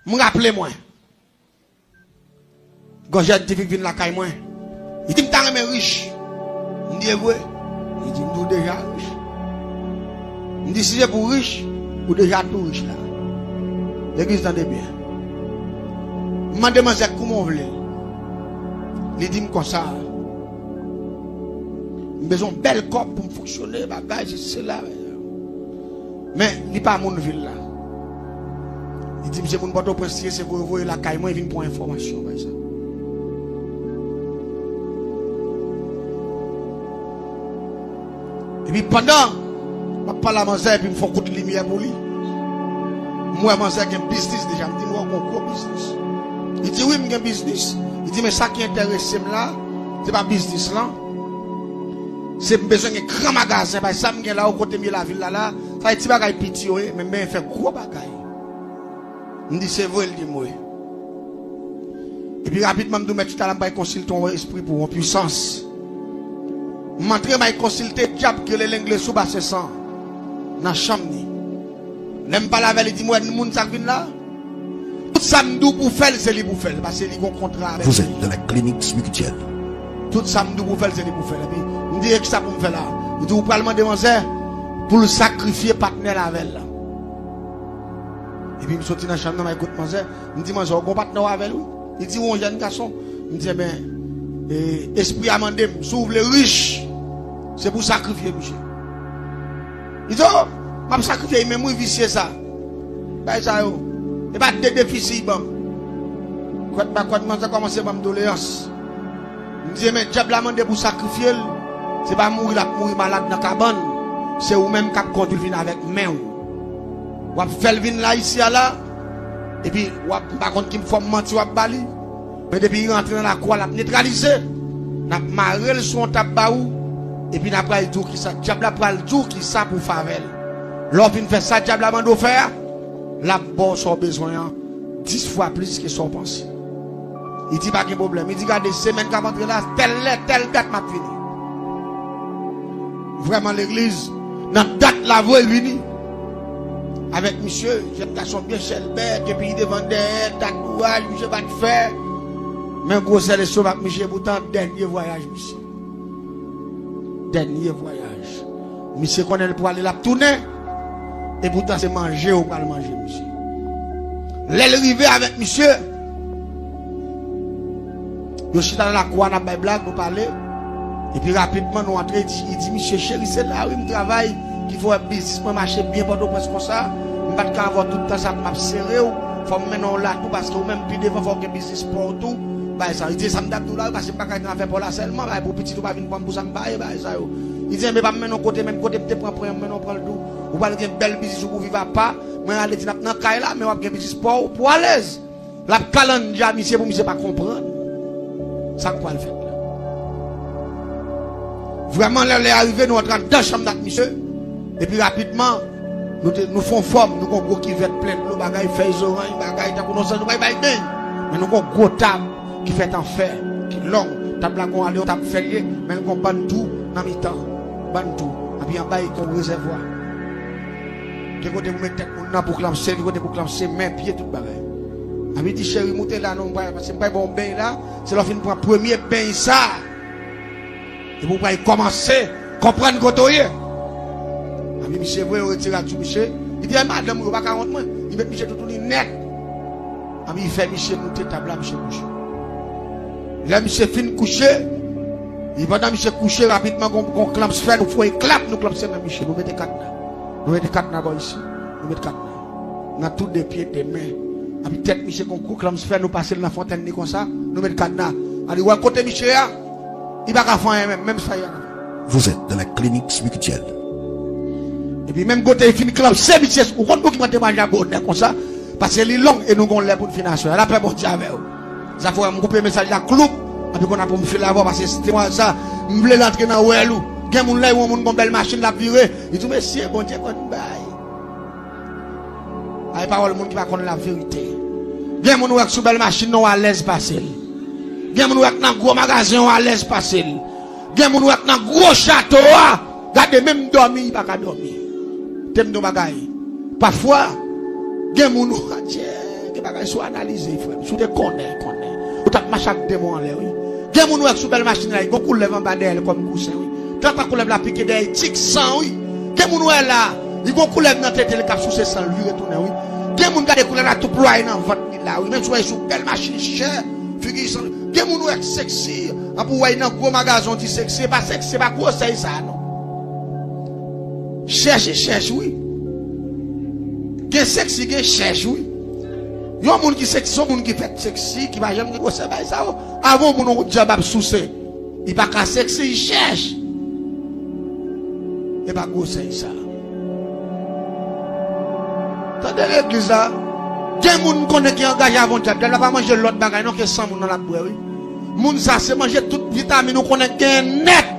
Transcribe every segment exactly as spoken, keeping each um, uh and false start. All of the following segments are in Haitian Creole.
M raple mwen. Gon jèn ti fi k vin lakay mwen. Li di m ta renmen rich. M di e vre. Li di m di w deja rich. M di si se pou rich, ou deja tou rich la. Legliz tande byen. M mande manzè kouman w vle l. Li di m konsa. M bezwen yon bèl kòb pou m fonksyone, bagay, se sela. Men, li pa moun vil la. Li di m se moun Pòtoprens li ye, se pou yo voye lakay mwen vin pran enfòmasyon bay sa. Epi pandan m ap pale a manzè, epi m fè yon kout limyè pou li. M wè manzè gen biznis deja, m di m wè w gen yon gwo biznis. Li di wi, m gen biznis. Li di men sa ki enterese m la, se pa biznis lan. Se m bezwen gen gran magazen, bay sa m gen la, o kote m ye lavil la la, sa e ti bagay piti yo ye, men m bezwen fè gwo bagay. M di se vre, l di m wi. Epi rapidman m di w mèt chita la, m pral konsilte yon espri pou yon pwisans. M antre, m al konsilte dyab ki rele Lengle sou basen san nan chanm li. Lè m pale avè l, li di m wè moun sa k vin la. Tout sa m di w pou fè l, se li pou fè l, paske li gon kontra avè l. Vous êtes dans la clinique spirituelle. Tout sa m di w pou fè l, se li pou fè l. Epi m di e kisa pou m fè la? Li di ou pral mande manzè pou l sakrifye patnè l avè l la. Epi m soti nan chanm nan, m al kote manzè. M di manzè ou gon patnè w avè l wi. Li di ou yon jèn gason. M di enben, e, espri a mande m si w vle rich, se pou w sakrifye misye. Li di o, m ap sakrifye li menm wi, visye sa. Bay sa yo. E pa de defisi li ban m. Kwèt pa kwèt manzè kòmanse ban m doleyans. M di men dyab la mande pou sakrifye l. Se pa mouri l ap mouri malad nan kabann. Se ou menm k ap kondwi l vin avèk men w. W ap fè l vin la isi a la. Epi w ap, m pa konn ki fòm manti w ap ba li. Men depi li rantre nan lakou a, l ap netralize. N ap mare l sou yon tab ba ou. Epi n ap pral di w kisa, dyab la pral di w kisa pou w fè avè l. Lè w fin fè sa dyab la mande w fè a, l ap ba w sa w bezwen an dis fwa plis ke sa w panse. Li di pa gen pwoblèm. Li di gade semèn k ap antre la, tèl lè, tèl dat m ap vini. Vrèman legliz, nan dat la vre l vini. Avèk misye, jèn gason byen chèlbè, epi li devan dèyè, tatouaj, misye pa t fè. Men gwosè lestomak misye, poutan dènye vwayaj misye. Dènye vwayaj. Misye konnen l pwale, l ap tounen. E poutan se manje ou pral manje misye. Lè l rive avèk misye, yo chita nan lakou a, n ap bay blag, nou pale. Epi rapidman nou antre, li di, li di misye cheri se la wi m travay, ki fè w wè biznis mwen mache byen Pòtoprens konsa. M pa t ka avè w tout tan sa m ap sere w. Fò m mennen w la tou paske ou menm pi devan fò w gen biznis pa w tou. Bagay sa yo. Li di e sa m t ap di w la wi, paske m pa ka nan afè pa w la sèlman, bagay pou pitit ou pa vin pran m pou sa m pa ye, bagay sa yo. Li di enben pa m mennen w kote, menm kote m te pran pran m mennen w pran l tou. Ou pral gen bèl biznis ou pou viv apa. Mwen ale di n ap nan kay la, men w ap gen biznis pa w pou alèz. L ap kalandja misye pou misye pa konprann sa k pral fèt la. Vrèman lè lè a rive, nou antre anndan chanm nan ak misye. Epi rapidman, nou te, nou fè yon fòm, nou gon gwo kivèt plen dlo, bagay, fèy zoranj, bagay, tankou nou santi nou bay bay beny. Men nou gon gwo tab ki fèt an fè, ki long. Tab la gon ale yon tab fè l ye, men l gon bann twou nan mitan. Bann twou. Epi anba li gon rezèvwa. Gen kote pou met tèt moun nan pou klanse, gen kote pou klanse men, pye, tout bagay. Epi di cheri moute la non, m pral, paske m pral ba w beny la, se lè w fin pran premye beny sa. Epi w pral kòmanse konprann kote w ye. Epi misye voye yo retire ak sou misye. Li di ay madanm ou yo pa ka wont mwen. Li met misye toutouni nèt. Epi li fè misye moute tab la, misye kouche. Lè misye fin kouche, epi pandan misye kouche rapidman, gon, gon klanps fè, nou foye klap, nou klanse men misye, nou mete kadna. Nou mete kadna bò isi, nou mete kadna. Nan tou de pye, de men. Epi tèt misye gon gwo klanps fè, nou pase l nan fontèn li konsa, nou met kadna. Epi w wè kote misye a, li pa ka fè anyen menm, menm sa li pa ka fè. Vous êtes dans la clinique spirituelle. Epi menm kote li fin klanse misye, ou konn pou ki mwen te manje a bonè konsa, paske li long e nou gon lè pou n fin aswè a. Lapè Bondye avè w. Zafè w, m koupe mesaj la kloup, epi konn ap pou m file avè w, paske se temwayaj sa, m vle l antre nan wèl ou. Gen moun lè yon moun gon bèl machin l ap vire, li di w mesye, Bondye konn bay. Ay pawòl moun ki pa konn laverite. Gen moun wè k sou bèl machin nan w alèz pase l. Gen moun wè k nan gwo magazen w alèz pase l. Gen moun wè k nan gwo chato a. Gade menm dòmi li pa ka dòmi. Te m di w bagay. Pafwa gen moun ou adye. Bagay si w analize, frè m, si w te konnen, konnen, ou t ap mache ak demon anlè, wi. Gen moun ou wè k sou bèl machin la, li gon koulèv anba dèyè l kòm kousen, wi. Tantan koulèv la pike dèyè, li tik san, wi. Gen moun ou wè la, li gon koulèv nan tete l k ap souse san l vire tounen, wi. Gen moun gade koulèv la tou plwaye nan vant li la, wi. Menm si w wè li sou bèl machin chè, figi san. Gen moun ou wè k seksi, anpi w wè li nan gwo magazen, w di seksi, e pa seksi, se pa gwosè sa, non. Chèch, chèch, wi. Gen seksi, gen chèch, wi. Yon moun ki seksi, se yon moun ki fèt seksi, ki pa janm gen gwosè bay sa yo. Avan yon moun yon djab ap souse, li pa ka seksi, li chèch. E pa gwosè sa. Tande legliz la. Gen moun konnen ki angaje avan djab. Djab la pa manje lòt bagay non ke san moun nan l ap bwè, wi. Moun sa se manje tout vitamin ou konnen k genyen nèt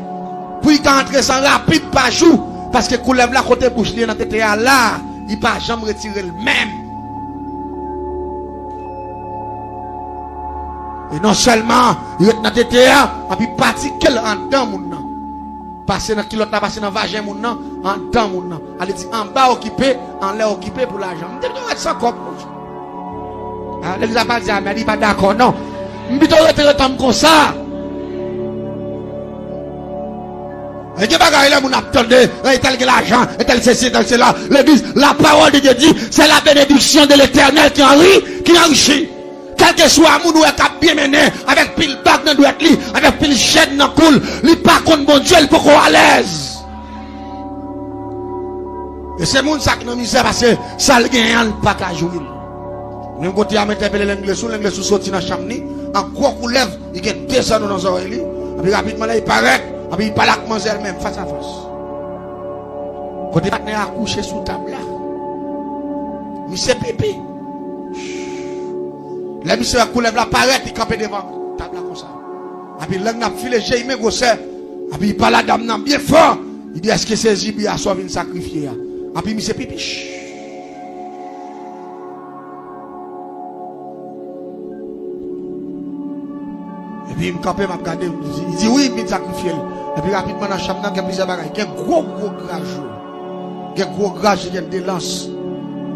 pou li ka antre san rapid pa jou. Paske koulèv la kote bouch li ye nan tete a la, li pa janm retire l menm. E non sèlman li ret nan tete a, anpi pati ke l anndan moun nan. Pase nan kilòt la, pase nan vajen moun nan, anndan moun nan. Ale di anba okipe, anlè okipe pou lajan. M te dwe ret san kòb. Ah, legliz la pa di amèn, li pa dakò, non. M pito rete ret an m konsa. E gen bagay lè moun ap tande, entèl gen lajan, entèl sesi, entèl sela. Legliz, la parole de Dieu dit, c'est la bénédiction de l'Éternel qui enrichit, qui enrichit. Kèlkeswa moun ou wè k ap byen mennen, avèk pil bag nan dwèt li, avèk pil chèn nan kou l, li pa konn Bondye, li poko alèz. E se moun sa ki nan mizè, paske sa l genyen an, li pa ka jwi l. Menm kote a, m entèpele Lenglesou, Lenglesou soti nan chanm li, an gwo koulèv, li gen de zanno nan zòrèy li, anpi rapidman lè li parèt, anpi li pale ak manzè l menm, fas a fas. Kote patnè a kouche sou tab la, misye pipi. Lè misye wè koulèv la parèt, li kanpe devan tab la konsa. Epi lang nan ap file, je imen gwosè. Epi li pale a dam nan byen fò. Li di, èske se zibi a sa w vin sakrifye a? Epi misye pipi. Epi m kanpe, m ap gade, m di, li di, wi, m vin sakrifye l. Epi rapidman nan chanm nan, gen plizyè bagay. Gen gwo, gwo graj yo. Gen gwo graj, gen de lans.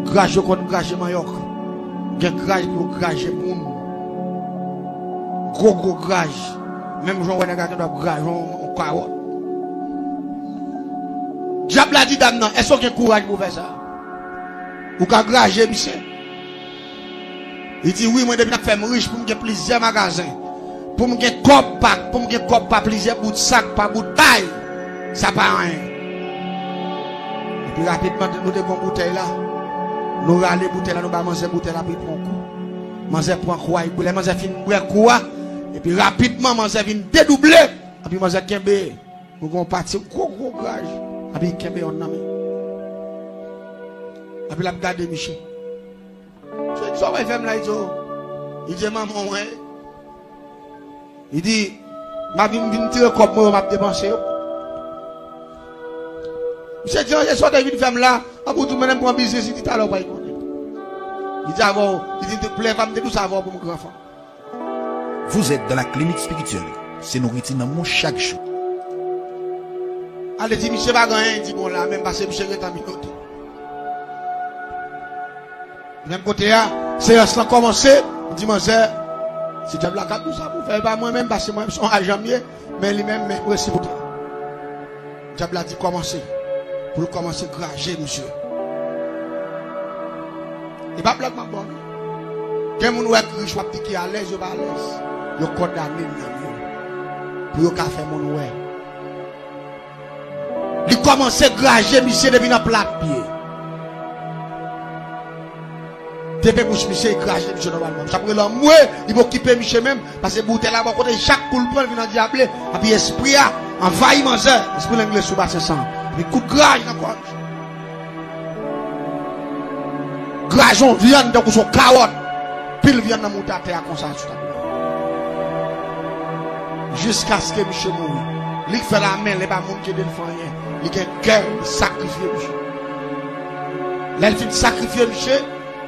Graj yo konn graje manyòk. Gen graj pou yo graje moun. Gwo, gwo graj. Menm jan w wè nèg la gen dwa graje yon, yon kawòt. Dyab la di dam nan, èske w gen kouraj pou w fè sa? Ou ka graje misye? Li di, wi, mwen depi n ap fè m rich pou m gen plizyè magazen, pou m gen kòb pa, pou m gen kòb pa plizyè bout sak, pa bout bay, sa pa anyen. Epi rapidman, nou te gon boutèy la, nou rale boutèy la, nou ba manzè boutèy la, epi pran kou. Manzè pran kou a, epi lè manzè fin bwè kou a, epi rapidman, manzè vin dedouble, epi manzè kenbe. Nou gen yon pati gwo, gwo graj. Epi li kenbe yonn nan men. Epi l ap gade misye. Misye di, sa w pral fè m la? Li di, oh. Li di, manman w, wi. Li di, m ap vin, vin tire kòb mwen yo, m ap depanse yo. Misye di, oh, se sa w te vin fè m la? Anpi w di, mwen menm pran biznis, li di, talè w pral konnen. Li di, avè w, li di, lè pa m te di w sa avè w pou m gran fanm. Vous êtes dans la clinique spirituelle. Se nouriti nanm ou chak jou. Ale di misye pa gen anyen, di bon la, menm pase misye gentan minote. Menm kote a, seyans lan kòmanse, di manzè, se dyab la k ap di w sa pou w fè, e pa mwen menm, pase mwen menm se yon ajan m ye, men li menm, men resi pou tè. Dyab la di kòmanse. Pou l kòmanse graje misye. E pa blag m ap ba w, non. Gen moun ou wè k rich, w ap di ki alèz, yo pa alèz. Yo kondane nanm yo. Pou yo ka fè moun wè. Li kòmanse graje misye depi nan plat pye. Depi bouch misye, li graje misye nòmalman. Misye ap rele anmwe, li pa okipe misye menm, pase boutèy la bò kote, chak kou l pran, l vin andyable. Epi espri a anvayi manzè, espri Lenglesou basen san. Epi kout graj nan kò misye. Graj yon vyann tankou se yon kawòt. Pil vyann nan mouda tè a konsa sou tab la. Jiskaske misye mouri. Li k fè lamen, li pa moun ki ede l fè anyen. Li gen kè, li sakrifye misye. Lè l fin sakrifye misye,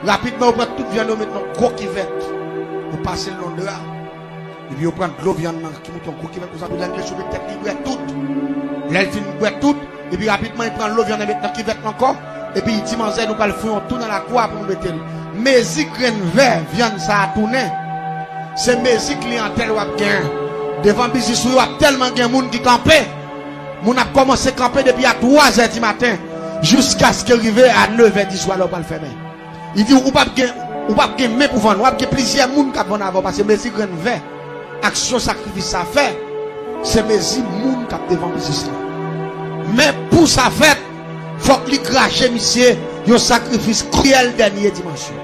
rapidman yo pran tout vyann yo met nan gwo kivèt. Yo pase l nan dra. Epi yo pran dlo vyann nan ki moute yon gwo kivèt konsa, epi lè l te sove tèt li, bwè tout. Lè l fin bwè tout, epi rapidman li pran dlo vyann nan met nan kivèt la ankò. Epi li di manzè, nou pral fouye yon twou nan lakou a pou nou mete l. Mezi grenn vè vyann sa a tounen, se mezi kliyantèl w ap genyen. Devan biznis ou yo, ap tèlman gen moun ki kanpe. Moun ap kòmanse kanpe depi a twa zè di maten jiskaske rive a nèf è di swa lè w pral fèmen. Li di w p ap gen, ou p ap gen men pou vann. W ap gen plizyè moun k ap vann avè w, paske mezi grenn vè, aksyon sakrifis sa fè, se mezi moun k ap devan biznis la. Men pou sa fèt, fòk li krache misye yon sakrifis kriyèl dènye dimansyon.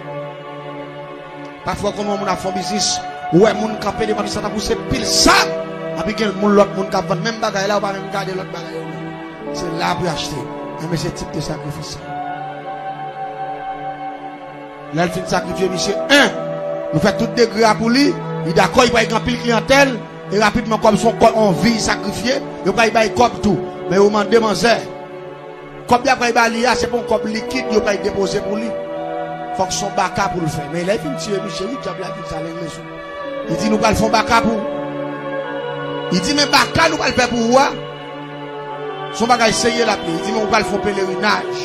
Pafwa, w konn wè moun ap fè yon biznis, ou wè moun kanpe devan biznis la tankou se pil sab, epi gen moun, lòt moun k ap vann menm bagay la, ou pa menm gade lòt bagay yo non. Se la pou y achte. Enben, se tip de sakrifis sa. Lè l fin sakrifye misye, en, nou fè tout degre a pou li, li dakò, li pral gen anpil kliyantèl, e rapidman, kòm se yon kò-, yon vi sakrifye, yo pral bay kòb tou. Men yo mande manzè. Kòb y ap pral ba li a, se pa yon kòb likid yo pral depoze pou li. Fòk se yon baka pou l fè. Men lè l fin tiye misye, wi, dyab la vin sa lengle sou. Li di, "Nou pral fè yon baka pou ou." Li di, "Men baka nou pral fè pou ou a, se yon bagay serye l ap ye." Li di, "Men ou pral fè yon pelerinaj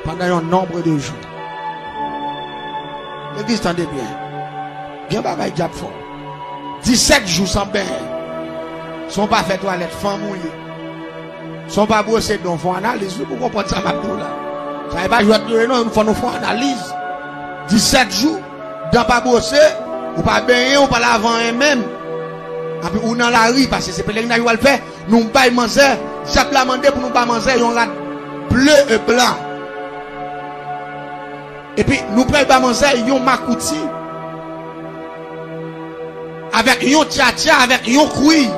pandan yon nonb de jou." Legliz, tande byen. Gen bagay dyab fè w. Disèt jou san benyen. Si w pa fè twalèt, fanm ou ye. Si w pa bwose dan w, fè yon analiz, wi, pou w konprann sa m ap di w la. Sa e pa jwèt nou ye non, fò nou fè yon analiz. Disèt jou, dan pa bwose, ou pa benyen, ou pa lave anyen menm. Epi ou nan lari, paske se pelerinaj ou al fè, nou bay manzè, dyab la mande pou nou ba manzè yon rad ble e blan. Epi nou pral ba manzè yon makouti avèk yon tchatcha, avèk yon kwi,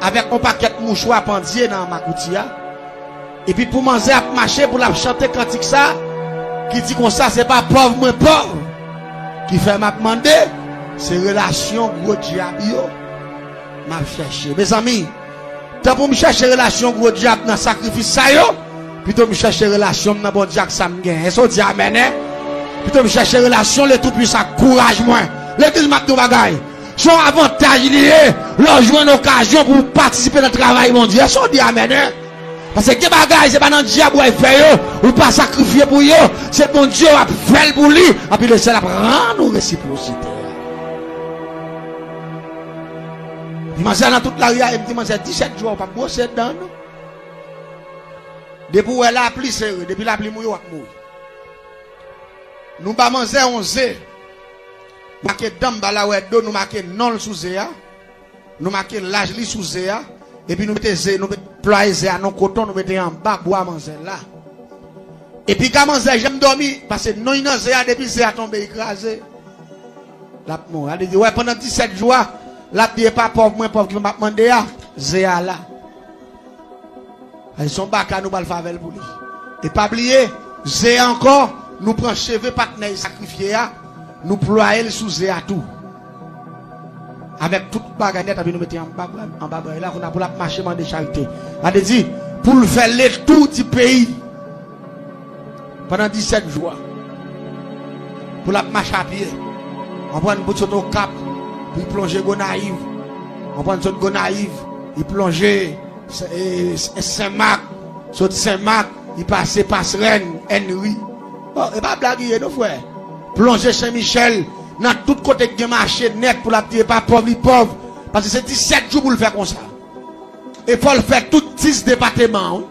avèk yon pakèt mouchwa pandye nan makouti a. Epi pou manzè ap mache, pou l ap chante kantik sa ki di konsa, "Se pa pòv mwen pòv ki fè m ap mande, se relasyon gwo dyab yo m ap chèche." Mezanmi, tan pou m chèche relasyon gwo dyab nan sakrifis sa yo, pito m chèche relasyon m nan Bondye ak sa m genyen. Èske w di amèn, en? Pito m chèche relasyon Letoupisan ak kouraj mwen. Legliz, m ap di w bagay. Se yon avantaj li ye lè w jwenn okazyon pou w patisipe nan travay Bondye. Èske w di amèn, en? Paske gen bagay, se pa nan dyab w al fè yo, ou pa sakrifye pou yo, se Bondye w ap fè l pou li, epi Lesenyè ap rann ou resipwosite a. Di manzè nan tout lari a, e m di manzè, "Disèt jou a, ou p ap bwose dan, non." Depi w wè lapli sere, depi lapli mouye, w ap mouri. Nou ba manzè yon ze. Make dan m, bala wè do, nou make non l sou ze a. Nou make laj li sou ze a. Epi nou mete ze, nou met, plwaye ze a nan koton, nou mete anba bwa manzè la. Epi ka manzè janm dòmi, paske non li nan ze a, depi ze a tonbe, li kraze. L ap mouri. Al di, wè, pandan disèt jou a, l ap di, "E pa pòv mwen pòv ki m ap mande a, ze a la." Ay, se yon baka nou pral fè avè l pou li. E pa bliye, ze a ankò, nou pran cheve patnè l sakrifye a, nou plwaye l sou ze a tou. Avèk tout bagay nèt, epi nou mete anba, anba bra l la, kounye a pou l ap mache mande charite. Sa vle di, pou l fè letou di peyi pandan disèt jou a. Pou l ap mache a pye. Konprann, pou l sot Okap, pou l plonje Gonayiv. Konprann, sot Gonayiv, li plonje Sen, e, Sen, Senmak, sot Senmak, li pase Pasrèn, Ènri. Bon, e pa blag li ye non, frè. Plonje Sen Michèl, nan tout kote k gen mache nèt pou l ap di e pa pòv li pòv. Paske se disèt jou pou l fè konsa. E fò l fè tout dis depateman an, wi.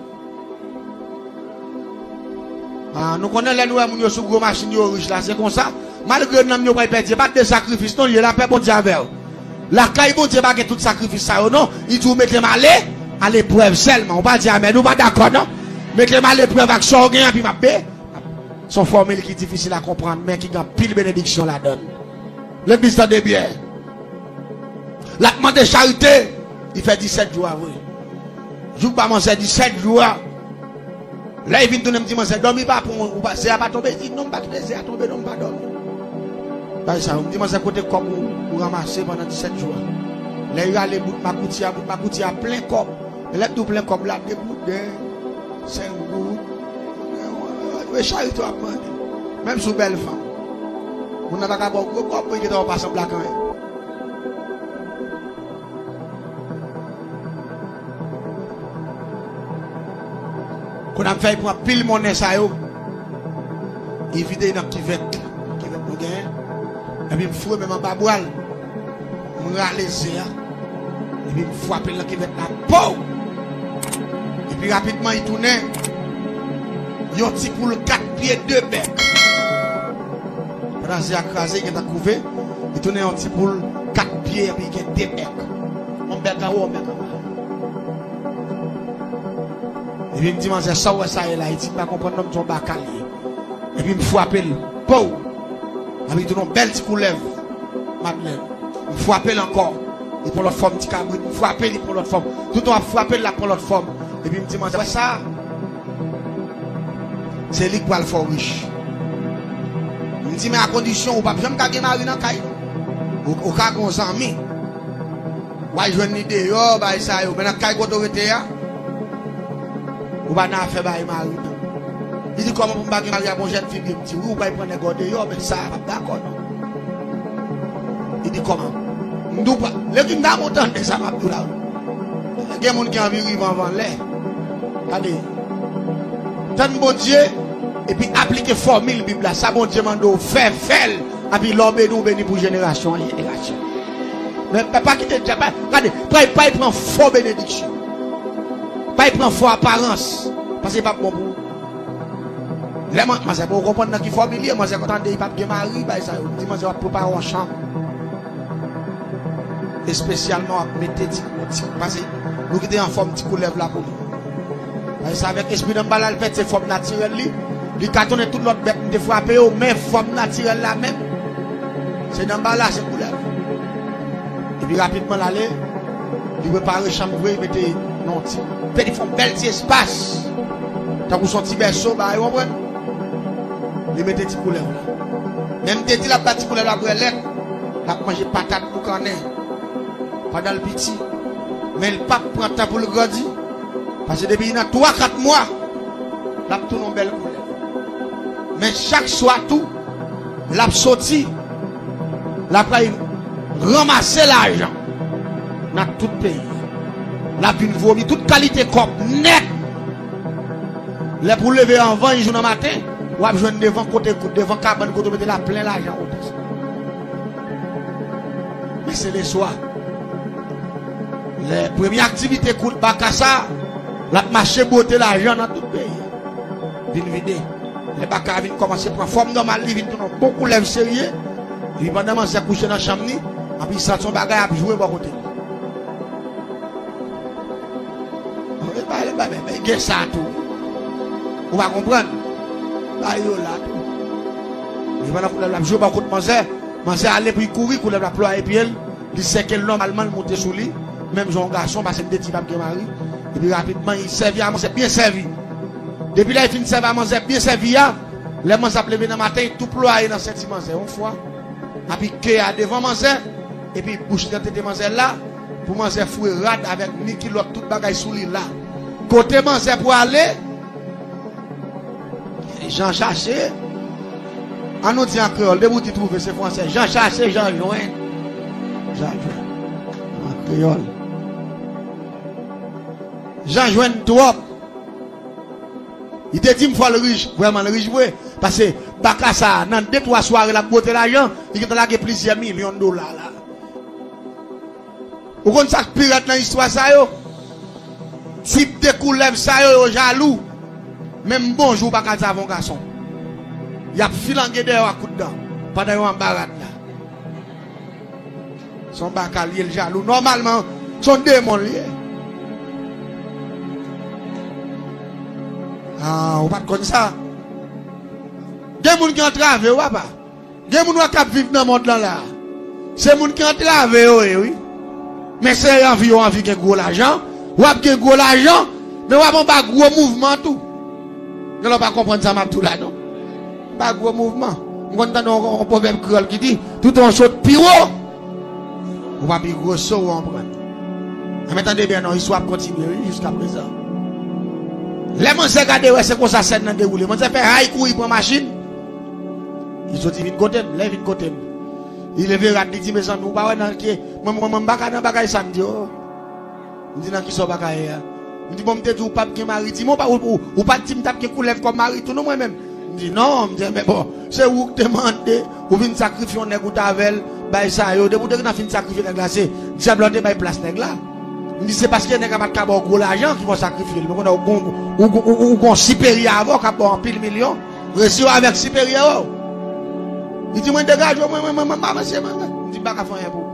Ah, nou konnen lè nou wè moun yo sou gwo machin yo rich la, se konsa. Malgre nanm yo pral pèdi, e pa de sakrifis non li ye, lapè Bondye avè w. Lakay Bondye pa gen tout sakrifis sa yo non. Li di w mete m ale aleprèv sèlman. Ou pa di amèn, ou pa dakò non. Mete m aleprèv ak sa w gen, epi m ap be. Se yon fòmil ki difisil a konprann, men ki gen anpil benediksyon ladan l. Legliz, tande byen. L ap mande charite, li fè disèt jou a vre. Jou ba manzè disèt jou a. Lè li vin tounen, m di, "Manzè, dòmi pa pran w, ou pa, ze a pa tonbe?" Li di, "Non, m pa kite ze a tonbe, non, m pa dòmi." Bay sa yo, m di, "Manzè, kote kòb ou, ou ranmase pandan disèt jou a?" Lè li rale bout makouti a, bout makouti a plen kòb. E lè m di w plen kòb la, de gouden, senk goud. E charite w ap mande. Menm si w bèl fanm. Moun nan ta ka ba w gwo kòb, pou li gentan w pa sanble ak anyen. Kounye a m fè l pran pil monnen sa yo. Li vide nan kivèt, kivèt nou genyen. Epi m foure men m anba bra l. M rale zen an. Epi m frape l nan kivèt la. Pow! Epi rapidman, li tounen yon ti poul kat pye, de bèk. Pandan zen an kraze, li gentan kouve, li tounen yon ti poul kat pye, epi li gen de bèk. Yon bèk anwo, yon bèk anba. Epi m di manzè, "Sa w wè sa ye la?" Li di, "M pa konprann non, m di yon baka l ye." Epi m frape l. Pow! Epi li tounen yon bèl ti koulèv, Madlèn. M frape l ankò. Li pran lòt fòm, ti kabrit. M frape, li pran lòt fòm. Toutan w ap frape l, l ap pran lòt fòm. Epi m di manzè, "Wè sa? Se li k pral fè w rich." M di, "Men a kondisyon ou p ap janm ka gen mari nan kay. Ou, ou ka gen yon zanmi." W al jwenn li deyò, bagay sa yo. Men nan kay kote w rete a, ou pa nan afè bay mari, non. Li di, "Kòman pou m pa gen mari ak yon jèn fi?" M di, "Wi, ou pral pran nèg ou deyò, men sa a p ap dakò, non." Li di, "Kòman?" M di w pa, lè ki m ta monte anndan sa m ap di w la, wi. Gen moun ki anvi rive anvan lè. Gade. Tann Bondye, epi aplike fòmil Bib la. Sa Bondye mande w fè, fè l. Epi lè w beni, w beni pou jenerasyon an jenerasyon. Men pa, pa kite dyab, pa, gade, pa, pa pran fo benediksyon. Pa pran fo aparans. Paske li p ap bon pou ou. Lè man, manzè poko konprann nan ki fòmil li ye, manzè konn tande li p ap gen mari, bay sa yo. M di manzè w ap prepare yon chanm. Espesyalman w ap mete ti, ti, pase, nou kite anfòm ti koulèv la pou li. Pase sa avèk espri Danmbala l fèt, se fòm natirèl li. Li ka tounen tout lòt bèt m te frape yo, men fòm natirèl la menm, se Danmbala, se koulèv. Epi rapidman l ale, li prepare chanm vre, li mete nan yon ti, fè li fè yon bèl ti espas. Tankou se yon ti bèso, bagay, ou konprann? Li mete ti koulèv la. Men m te di l ap ba ti koulèv la brèlèt, l ap manje patat boukannen pandan l piti. Men l p ap pran tan pou l grandi. Paske depi li nan twa, kat mwa, l ap tounen yon bèl koulèv. Men chak swa tou, l ap soti, l ap al ranmase lajan nan tout peyi a. L ap vin vomi tout kalite kòb nèt. Lè pou leve anvan yon jou nan maten, w ap jwenn devan kote, devan kabann kote w mete la plen lajan kote sa. Men se leswa. Lè premye aktivite kout baka sa, l ap mache bwote lajan nan tout peyi a. Vin vide. Lè baka a vin kòmanse pran fòm nòmal, li vin tounen yon bon koulèv serye. Epi pandan manzè kouche nan chanm li, epi santi yon bagay ap jwe bò kote li. Mwen pa ale ba men, men gen sa tou. Ou pa konprann? Ba yo la tou. Epi pandan koulèv la ap jwe bò kot manzè, manzè ale pou li kouri, koulèv la plwaye pye l, li sèke l nòmalman, l moute sou li, menm jan yon gason, paske m te di l p ap gen mari. Epi rapidman, li sèvi a manzè byen sèvi. Depi lè li fin sèvi a manzè byen sèvi a, lè manzè ap leve nan maten, li tou plwaye nan senti manzè yon fwa. Epi ke a devan manzè, epi bouch li nan tete manzè la, pou manzè foure rad avèk ni kilòt, tout bagay sou li la. Kote manzè pwale, Jan chache, an nou di an kreyòl, depi w di twouve, se fransè. Jan chache, Jan jwenn. Jan jwenn. An kreyòl. Jan jwenn twòp. Li te di m fò l rich, vrèman l rich vre. Paske baka sa a, nan de twa sware l ap bwote lajan, li gentan lage plizyè milyon dola la. Ou konn sa k pi rèd nan istwa sa yo? Tip de koulèv sa yo, yo jalou. Menm bonjou, ou pa ka di avè yon gason. Y ap filange dèyè w ak kout dan, pandan yo anba rad la. Se yon baka l ye, l jalou. Nòmalman, se yon demon l ye. Ah, ou pa t konn sa? Gen moun ki antrave w, papa. Gen moun wè k ap viv nan mond lan la. Se moun ki antrave yo ye, wi. Men se anvi yo anvi gen gwo lajan. W ap gen gwo lajan, men w ap anba gwo mouvman tou. Gen lè w pa konprann sa m ap di w la, non. Anba gwo mouvman. M konn tande yon, yon pwovèb kreyòl ki di, "Toutan w sot pi wo, ou pa pi gwo so w anprann." Anben, tande byen, non, istwa ap kontinye, wi, jiska prezan. Lè manzè gade, wè se konsa sèn nan dewoule. Manzè fè hay kouri pran machin. Li soti vin kote m, lè vin kote m. Li leve rad, li di, "Mezanmi, ou pa wè nan ki, mwen, mwen, mwen, m pa ka nan bagay sa," m di, "Oh." M di, "Nan kisa w pa ka ye a?" M di, "Bon, m te di w p ap gen mari." Di, "Men ou pa, ou, ou, ou pa t di m t ap gen koulèv kòm mari tou, non, mwen menm." Di non, m di, men bon, se ou k te mande, ou vin sakrifye yon nèg ou t avè l, bay sa yo. Depi w te gentan fin sakrifye nèg la, se dyab la w te bay plas nèg la. M di, se paske nèg la pa t ka ba w gwo lajan ki fè w sakrifye l. Men kounye a ou gon, ou, ou, ou, ou gon siperyè avè w k ap ba w anpil milyon. Resi w avèk siperyè w. Li di, mwen degaje w, mwen, mwen, mwen, mwen, mwen, mwen, mwen. M di, m pa ka fè anyen pou ou.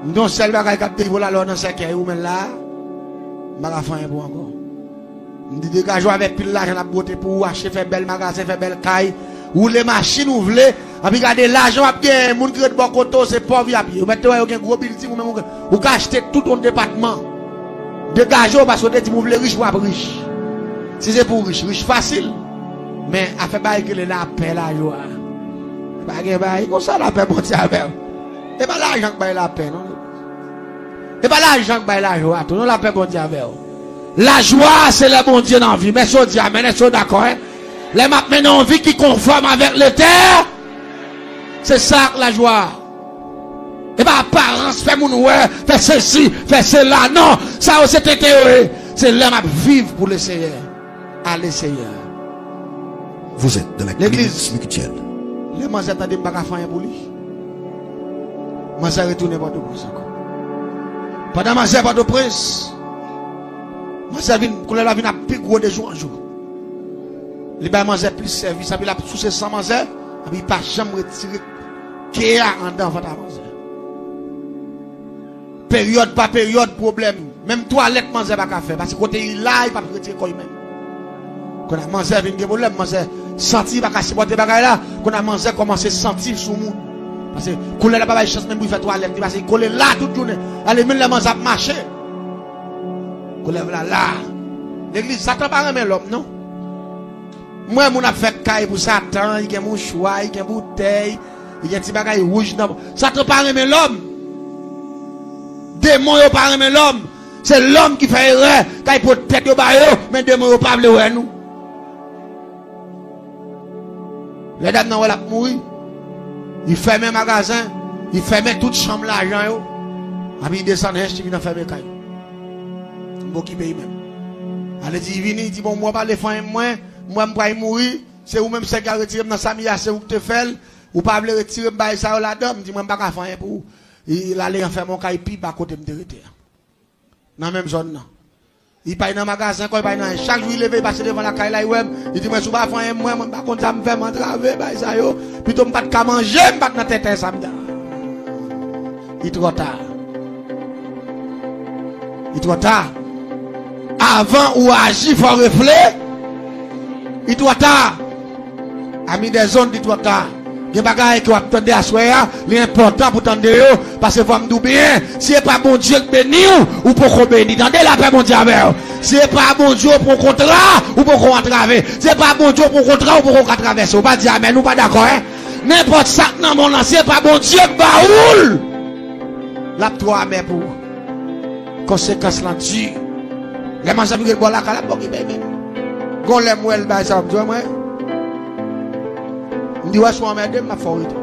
M di, yon sèl bagay k ap derive w la, lè w nan sèkèy ou, men la, m pa ka fè anyen pou w ankò. M di, degaje w avèk pil lajan n ap bwote pou ou, achte, fè bèl magazen, fè bèl kay, woule machin ou vle, anpi gade lajan w ap genyen, moun ki ret bò kote w, se pòv y ap ye. Ou mèt te wè yo gen gwo bilding, ou menm ou gen, ou ka achte tout yon depatman. Degaje w, paske w te di m ou vle rich, w ap rich. Si se pou rich, rich fasil. Men afè bagay ki rele lapè, lajwa. Pa gen bagay konsa, lapè Bondye avè w. E pa lajan k bay lapè, non. E pa lajan k bay lajwa tou, non, lapè Bondye avè w. Lajwa, se lè Bondye nan vi. Men si w di amèn, èske w dakò, en? Lè m ap mennen yon vi ki konfòm avèk Letè, se sa k lajwa. E pa aparans, fè moun wè, fè sesi, fè sela. Non, sa yo se tenten yo ye. Se lè m ap viv pou Leseyè. Ale Seyè. Vous êtes dans la Legliz, crise spirituelle. Lè manzè tande m pa ka fè anyen pou li, manzè retounen Pòtoprens ankò. Pandan manzè Pòtoprens, manzè vin, koulèv la vin ap pi gwo de jou an jou. Li bay manzè plis sèvis, anpi l ap souse san manzè, anpi li pa janm retire ke a anndan vant a manzè. Peryòd pa peryòd, pwoblèm. Menm twalèt manzè pa ka fè, paske kote li la, li p ap retire kò li menm. Kounye a manzè vin gen pwoblèm, manzè santi li pa ka sipòte bagay la, kounye a manzè kòmanse santi l sou moun. Paske koulèv la pa bay chans menm pou li fè twalèt li, paske li kole la tout jounen. Ale menm lè manzè ap mache, koulèv la la. Legliz, Satan pa renmen lòm, non. M wè moun ap fè kay pou Satan, li gen mouchwa, li gen boutèy, li gen ti bagay wouj nan. Satan pa renmen lòm. Demon yo pa renmen lòm. Se lòm ki fè erè, kay pot tèt yo ba yo, men demon yo pa vle wè nou. Lè dam nan wè l ap mouri, li fèmen magazen, li fèmen tout chanm lajan yo, epi li desann hèch, li vin anfèmen kay. M pa okipe li menm. Ale di, li vini, li di, bon, mwen pa vle fè anyen, mwen, mwen m pral mouri, se ou menm sèk la retire m nan sa m ye a, se ou ki te fè l, ou pa vle retire m bagay sa yo ladan, m di, mwen m pa ka fè anyen pou ou. Li, l ale anfèmen yon kay pi ba kote m te rete a. Nan menm zòn nan. Li pa al nan magazen ankò, li pa al nan anyen. Chak jou li leve, li pase devan lakay la, li wè m. Li di mwen, si w pa fè anyen, mwen, mwen pa konn sa m fè, m antrave bagay sa yo. Pito m pa t ka manje, m pa t nan tenten sa m ta. Li twò ta. Li twò ta. Avan ou aji, fò w refle. Li twò ta. Ami des ondes, li twò ta. Gen bagay ke w ap tande aswè a, li enpòtan pou tande yo, paske fò m di w byen, si e pa Bondye k beni w, ou poko beni. Tande, lapè Bondye avè w. Si e pa Bondye w pran kontra, ou poko antrave. Si e pa Bondye w pran kontra, ou poko ka travèse. Ou pa di amèn, ou pa dakò, en? Nenpòt sa k nan mond lan, si e pa Bondye k ba ou l, l ap twò amè pou ou. Konsekans lan di. Lè manzè vin ret bò lakay la, m pa okipe l menm. Gon lè m wè l bay sa, m di, wè mwen. M di, wè, si w anmède m, m ap fè w rete.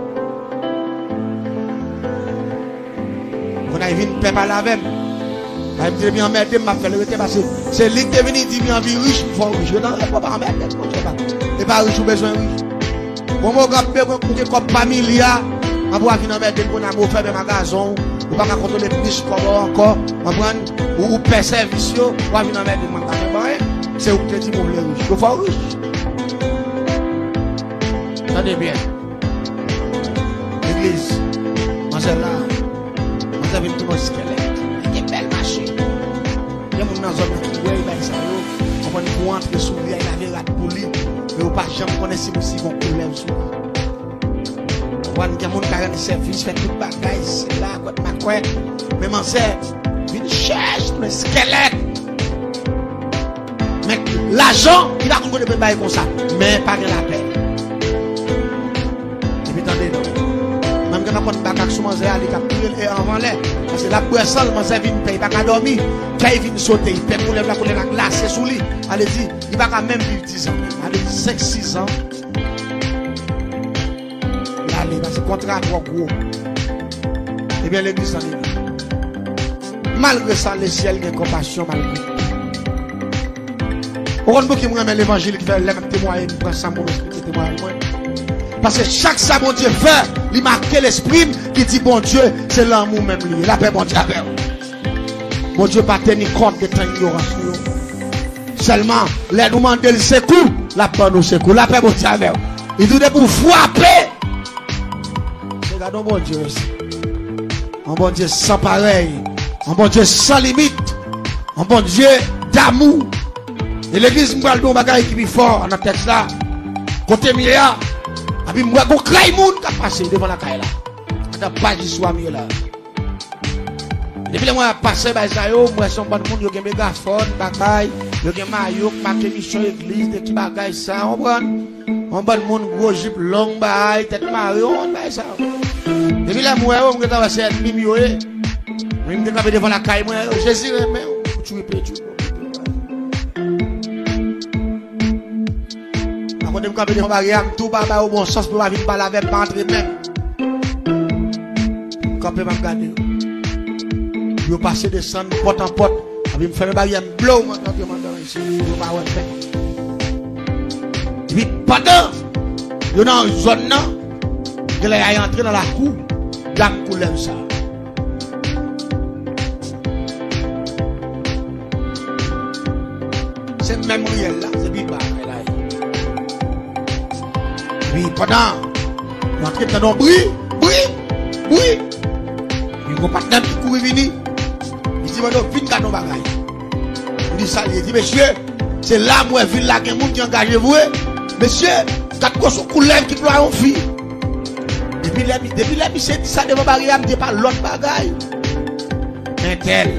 Kounye a, li vin pè pale avè m. Bay m di, depi anmède m, m ap fè l rete, paske se li ki te vin di m, li anvi rich, m fè w rich. Yo nan, e pa anmède, Bondye pa. E pa rich ou bezwen, wi. Bon, mwen, w ap bezwen koute kòb pa milya, anpi w a vin anmède m kounye a, men w fèmen magazen w, ou pa ka kontwole plis kòb ou ankò, konprann? Ou, ou pè sèvis yo, w a vin anmède m, mwen pa fè anyen. Se ou ki te di m ou vle rich. Yo fè w rich. Tande byen. Legliz, manzè la, manzè vin tounen yon skèlèt. Li gen bèl mache. Gen moun nan zòn nan ki wè bagay sa yo, konprann, pou antre sou li a, lave rad pou li, men yo pa janm konnen si pou si gon koulèv sou li. Konprann, gen moun ka rann sèvis, fè tout bagay, sila, kwèt makwèt, men manzè vin chèch tounen skèlèt. Men lajan, li pa konn kote pou l bay konsa, men pa gen lapè. Epi tande non. Menm gen nan konn bagay sou manzè a, li k ap tire l e anvan lè. Paske l ap bwè san l, manzè vin pè, li pa ka dòmi. Kè l vin sote, li pè koulèv la, koulèv la glase sou li. Ale di, li pa ka menm viv dizan menm. Ale di senk, sis zan. L ale, paske kontra a twò gwo. Ebyen, legliz tande non. Malgre sa, lesyèl gen konpasyon malgre tou. Ou konn pouki m renmen levanjil ki fè lè m ap temwaye, m pran sa m pou m esplike temwayaj mwen? Paske chak sa Bondye fè, li make lespri m ki di Bondye se lanmou menm li ye. Lapè Bondye avè w. Bondye pa teni kont de tan inyorans nou yo. Sèlman, lè nou mande l sekou, l ap ban nou sekou. Lapè Bondye avè w. Li di w depi w frape, se gade yon Bondye, mesye. Yon Bondye san parèy. Yon Bondye san limit. Yon Bondye damou. E legliz, m pral di w yon bagay ki pi fò nan tèks la. Kote m ye a, epi m wè gon kray moun k ap pase devan lakay la. Andan paj istwa m ye la. Depi lè mwen ap pase bay sa yo, m wè se yon bann moun yo gen megafòn, bagay, yo gen mayo k make misyon legliz, de ti bagay sa, w konprann? Yon bann moun gwo jip long, bay, tèt mare, yon bann bagay sa yo. Depi lè m wè yo, m gentan wè se ènmi m yo ye. Men m te kanpe devan lakay mwen, Jezi renmen w, tchwipe, tchwipe. Akote m kanpe devan baryè a, m tou pa ba yo bon sans pou yo pa vin pale avè m, pa antre menm. M kanpe, m ap gade yo. Yo pase desann pòt an pòt, epi m fèmen baryè a, m blow, m antre antre m andan isi, pou yo pa wè m menm. Epi pandan yo nan zòn nan, genlè y a antre nan lakou dam koulèv sa. Se menm riyèl la, se pi ba kay la ye. Epi pandan nou antre, m tande yon bri, bri, bri. Epi gon patnè m ki kouri vini. Li di, "Mano, vin gade yon bagay." M di, "Sa l ye?" Li di, "Mesye, se la m wè vil la gen moun ki angaje vre. Mesye, gad gwosè koulèv ki plwaye yon fi." Depi lè, depi lè misye di sa devan baryè a, m di pa lòt bagay. Entèl.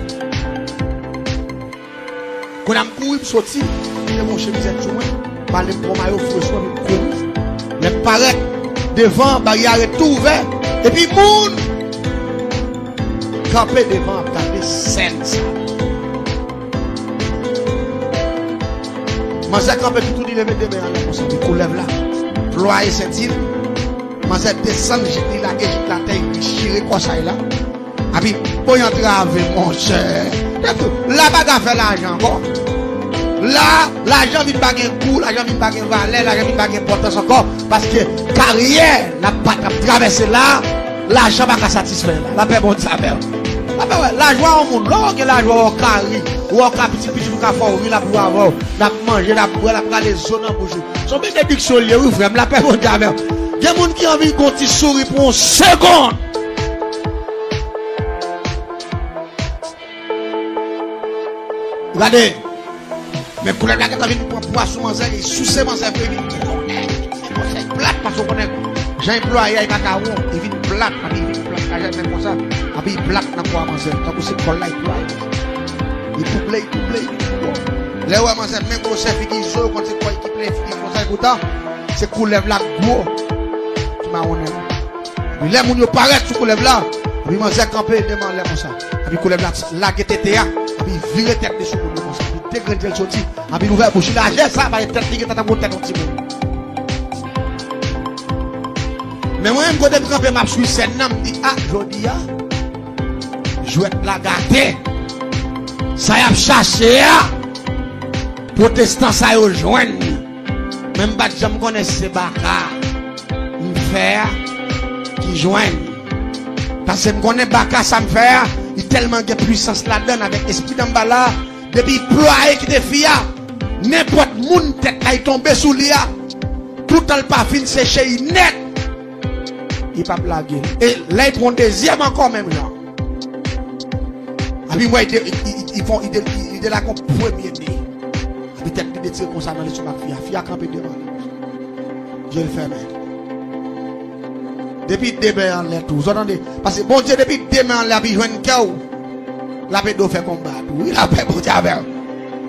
Kounye a m kouri, m soti, m te mouche mizèt sou mwen, m ale m pran mayo fre sou mwen, m kouri. Lè m parèt devan, baryè a ret tou ouvè, epi moun kanpe devan ap gade sèn sa. Manzè kanpe toutou, li leve de men anlè konsa, epi koulèv la plwaye senti l. Manzè desann jip li, lage jip la atè, li chire kòsay la. Epi, bon, y antrave, monchè. Tande, la pa ka fè lajan ankò. La, lajan vin pa gen gou, lajan vin pa gen valè, lajan vin pa gen enpòtans ankò. Paske karyè n ap bat, n ap travèse la, lajan pa ka satisfè la. Lapè Bondye avè w. Lapè, wè, lajwa yon moun. Lè w gen lajwa, w ka ri, w ka piti piti, w ka fè w ri, l ap ri avè w. N ap manje, n ap bwè, l ap rale zo nan bouch ou. Se yon benediksyon l ye, wi, frè m. Lapè Bondye avè w. Gen moun ki anvi gon ti souri pou yon segonn. Gade, men koulèv la gentan vin pran pwa sou manzè, li souse manzè vre, li vin konnen, li vin konsa, li plat, paske w konnen jan li plwaye a, li pa ka won, li vin plat, epi li vin plat, lajè menm konsa, epi li plat nan kò a manzè, tankou se kò l la li plwaye. Li double, li double, li double. Lè w wè manzè menm gwosè figi zo, w konn se kò l ki plen figi konsa, epoutan, se koulèv la gwo ki mawonnen l. Epi lè moun yo parèt sou koulèv la, epi manzè kanpe de men anlè konsa. Epi koulèv la lage tete a, epi vire tèt li sou moun yo konsa. Epi degrenn je l soti, epi l ouvè bouch li, lajè sa, paske tèt li gentan tankou tèt yon timoun. Men mwen menm kote m kanpe, m ap swiv sèn nan, m di, a, jodi a, jwèt la gate. Sa y ap chache a, pwotestan sa yo jwenn li. Men m pa t janm konnen si se baka m fè a ki jwenn. Paske m konnen baka sa m fè a, li tèlman gen pwisans ladan l avèk espri Danmbala, depi l plwaye kite fi a, nenpòt moun tèt la li tonbe sou li a, toutan l pa fin seche li nèt, li p ap lage l. E lè l pran yon dezyèm ankò menm jan. Epi m wè li de, li, li, li, li fè yon, li de, li, li delage yon premye de. Epi tèt li detire konsa nan lestomak fi a. Fi a kanpe devan li. Je l fèmen. Depi de men anlè tou. Zò tande. Paske Bondye depi de men anlè epi jwenn kè w, l ap ede w fè konba a tou. Wi, lapè Bondye avè w.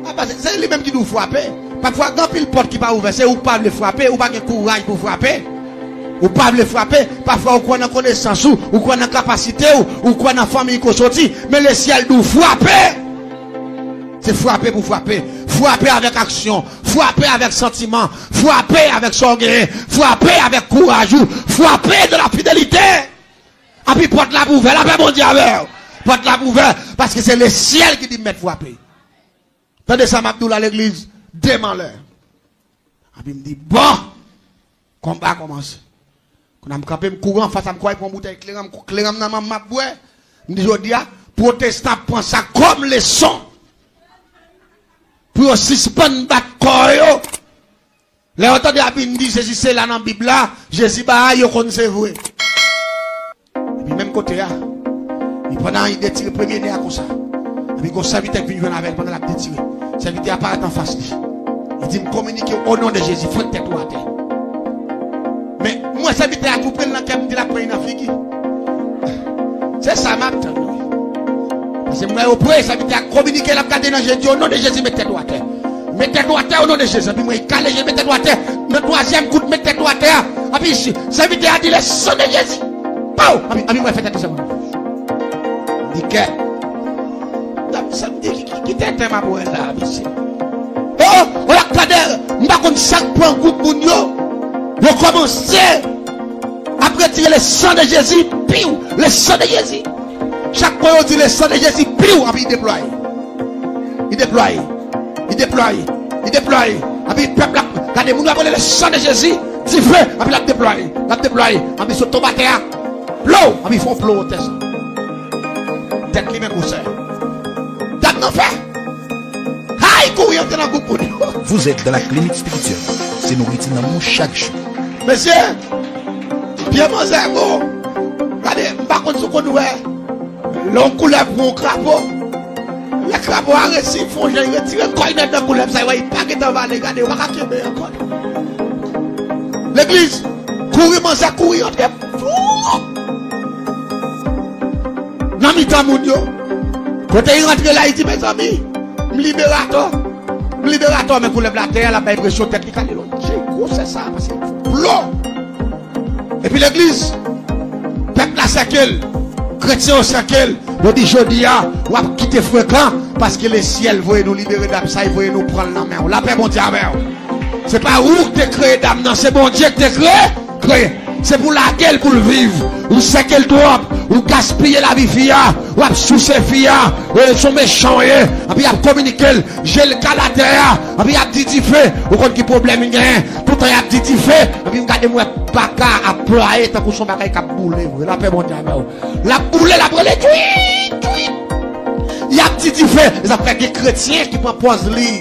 A, paske se li menm ki di w frape. Pafwa, gen anpil pòt ki pa ouvè. Se ou k pa vle frape, ou pa gen kouraj pou frape. Ou pa vle frape, pafwa ou kwè nan konesans ou, ou kwè nan kapasite w, ou kwè nan fanmi ko soti, men lesyèl di w frape! Se frape pou frape. Frape avèk aksyon, frape avèk santiman, frape avèk sa w genyen, frape avèk kouraj ou, frape de la fidelite! Epi pòt la ap ouvè, lapè Bondye avè w! Pòt la ap ouvè, paske se lesyèl ki di m mèt frape. Tande sa m ap di w la, legliz. de malè. Epi m di, bon, konba kòmanse. Kounye a m kanpe, m kouri anfas, m kouri pran boutèy kleren, m kleren nan men m, m ap bwè. M di, jodi a, pwotestan ap pran sa kòm leson pou yo sispann bat kò yo. Lè yo tande y ap vin di Jezi se la nan Bib la, Jezi ba a, yo konn se vre. Epi menm kote a, li pandan li detire premye nè a konsa. Epi gon sèvitè k vin jwenn avè l pandan l ap detire. Sèvitè a parèt anfas li. Li di, m kominike w o non de Jezi, fwet tèt ou atè. Men, m wè sèvitè a tou pre l nan kè m, m di l ap pran li nan figi. Se sa m ap tann, wi. Paske m wè yo pre, sèvitè a kominike, l ap gade nan je, di, o non de Jezi, met tèt ou atè. Met tèt ou atè, o non de Jezi. Epi m wè l kale je, met tèt ou atè. Nan twazyèm kout, met tèt ou atè a. Epi sèvitè a di, le sang de Jésus. Pow! Epi, epi m wè l fè tèt li sèlman. Li kè. Dam sa m di, ki, ki, ki tenten m ap wè la, mesye. O, o, la gade, m pa konn sa k pran gwoup moun yo. Yo kòmanse ap retire le sang de Jésus, piw, le sang de Jésus. Chak fwa yo di le sang de Jésus, piw, epi li deplwaye. Li deplwaye. Li deplwaye. Li deplwaye. Epi pèp la, gade, moun yo ap rele le sang de Jésus, dife, epi l ap deplwaye. L ap deplwaye. Epi sot tonbe atè a. Plow! Epi fè yon plow otè sa. Tèt li men gwosè. Dam nan fè. Hay, kouri antre nan gwoup moun yo. Vous êtes dans la clinique spirituelle. Se nouriti nanm ou chak jou. Mesye, pye manzè bon. Gade, m pa konn si w konn wè. Lè yon koulèv pran yon krapo, lè krapo a resi fè yon jan, li retire kò l nèt nan koulèv sa, li wè li pa gentan vale, gade, yo pa ka kenbe ankò. Legliz, kouri, manzè kouri antre. Nan mitan moun yo. Kote li rantre la, li di, mezanmi, m liberatò. M liberatò, men koulèv la atè a, l ap bay presyon tèt li kale lòt. Che gwosè sa, paske plo. Epi legliz, pèp la sèke l, kretyen yo sèke l. Yo di, jodi a, w ap kite frekan, paske lesyèl voye nou libere dam sa, li voye nou pran l nan men w. Lapè Bondye avè w. Se pa ou ki te kreye dam nan, se Bondye ki te kreye, kreye. Se pou lage l pou l viv. Ou sèke l twòp, ou gaspiye lavi fi a, w ap souse fi a, e, se yon mechan w ye. Epi y ap kominike l, je l kal atè a, epi y ap di dife. Ou konn ki pwoblèm li genyen? Toutan y ap di dife, epi m gade m wè baka ap plwaye tankou se yon bagay k ap boule vre. Lapè Bondye avè w. L ap boule, l ap rele twit, twit. Y ap di dife. E sa fè gen kretyen ki pran pòz li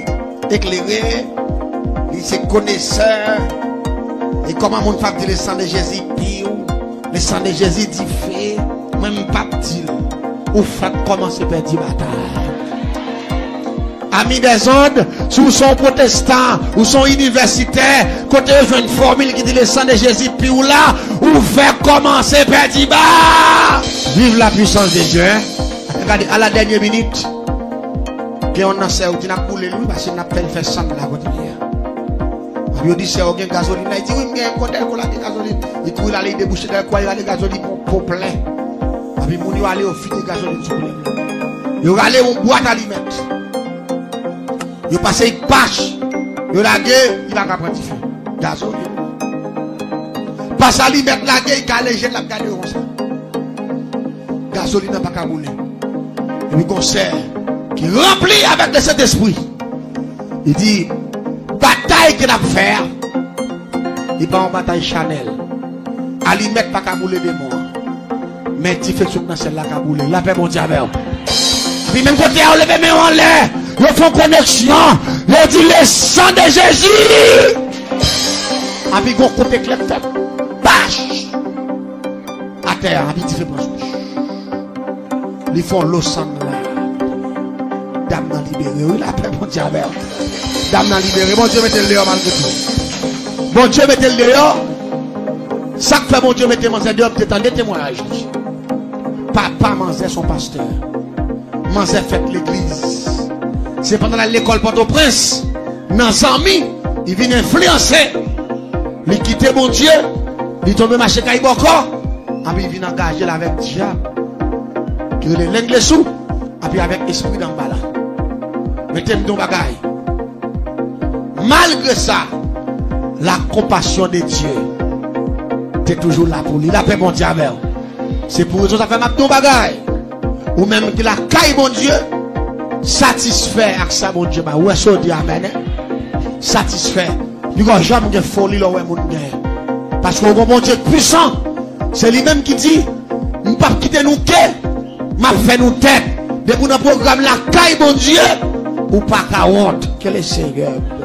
eklere, li se konesè. E kòman moun fè ap di le sang de Jésus piw, le sang de Jésus dife? Mwen m p ap di l. Ou fèk kòmanse pèdi batay. Ami des ondes, si w se yon pwotestan, ou se yon inivèsitè, kote yo jwenn fòmil ki di le sang de Jésus piw la, ou fèk kòmanse pèdi ba. Vive la puissance de Dieu, hein? Gade, à la dernière minute, gen yon nan sè yo di n ap boule l wi, paske n ap fè l fè sann la kote li ye a. Epi yo di sè yo gen gazolin la, li di wi, m gen yon kontèy kola gen gazolin. Li kouri l ale, li debouche dèyè kwa, li rale gazolin pou, pou plen. Epi moun yo ale, yo vide gazolin sou koulèv la. Yo rale yon bwat alimèt. Yo pase yon pach, yo lage, li pa ka pran dife. Gazolin. Pase alimèt lage, li kale je l, l ap gade yo konsa. Gazolin nan pa ka boule. Epi gon sè ki ranpli avèk le Sentespri. Li di, batay ke n ap fè a, li pa yon batay chanèl. Alimèt pa ka boule demon an. Men dife k sot nan syèl la ka boule. Lapè Bondye avè w. Epi menm kote a, yo leve men yo anlè. Yo fè yon koneksyon. Yo di, le sang de Jésus. Epi gon kout eklè k fè. Pach! Atè a, epi dife pran sou. Li fè yon lo sann la. Dam nan libere, wi, lapè Bondye avè w. Dam nan libere. Bondye mete l deyò malgre tou. Bondye mete l deyò. Sa k fè Bondye mete manzè deyò, m te tande temwayaj li. Papa manzè se yon pastè. Manzè fèt legliz. Se pandan l al lekòl Pòtoprens, nan zanmi, li vin enfliyanse. Li kite Bondye, li tonbe mache kay bòkò, epi li vin angaje l avèk dyab. Ki rele Lenglesu, epi avèk espri Danmbala. Mete m di yon bagay. Malgre sa, la compassion de Dieu te toujou la pou li. Lapè Bondye avè w. Se pou rezon sa fè m ap di yon bagay. Ou menm ki lakay Bondye, satisfè ak sa Bondye ba ou. Ou wè sa w di amèn, en? satisfè. Li pa janm gen foli lè w wè moun genyen. Paske w gon Bondye k pwisan. Se li menm ki di, "M p ap kite nou ke, m ap fè nou tèt." Depi w nan pwogram lakay Bondye, ou pa ka wont. Ke le Seyè